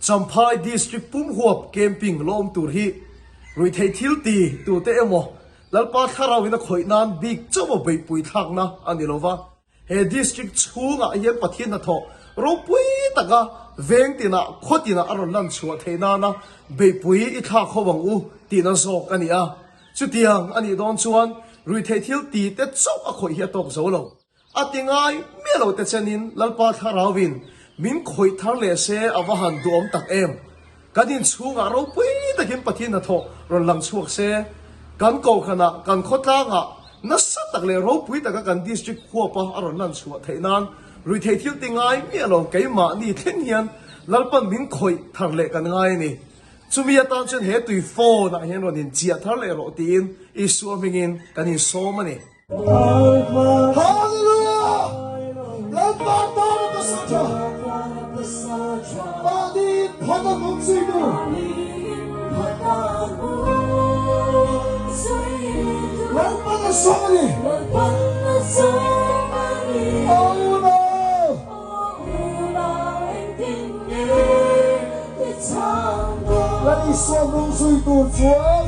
Champhai District pum huap camping lawm tur hi ruihtheih thil ti tute emaw Lalpa thlarau in a khawih nan bik chauh a beihpui thlakna a ni lova. He District chhungah hian Pathian hnathawh ropui taka veng tinah khaw tinah a rawn lan chhuah theih nana beihpui i thlak ho ang u tihna zawk a ni a. Chutiang a nih dawn chuan ruihtheih thil ti te chauh a khawih hi a tawk zo lo. A ti ngai miah lo te chenin Lalpa Thlarauin min khawih thar leh se a va han duhawm tak em! Kan inchhungah ropui takin Pathian hnathawh rawn lang chhuak se, kan kohhranah, kan khawtlangah nasa tak leh ropui taka kan district huapa a rawn lan chhuah theih nan ruihtheih thil ti ngai miah lo keimahni thleng hian Lalpan min khawih thar leh kan ngai a ni. Chumi atan chuan he tui phone ah hian rawn inchiah thar leh rawh tiin Isua hmingin kan insawm a ni. Hallelujah! Lalpa tana pasal tha, mahni phata nung zuitu. Lalpan a sawm a ni. Aw unau! Lal Isua nung zuitu chuan.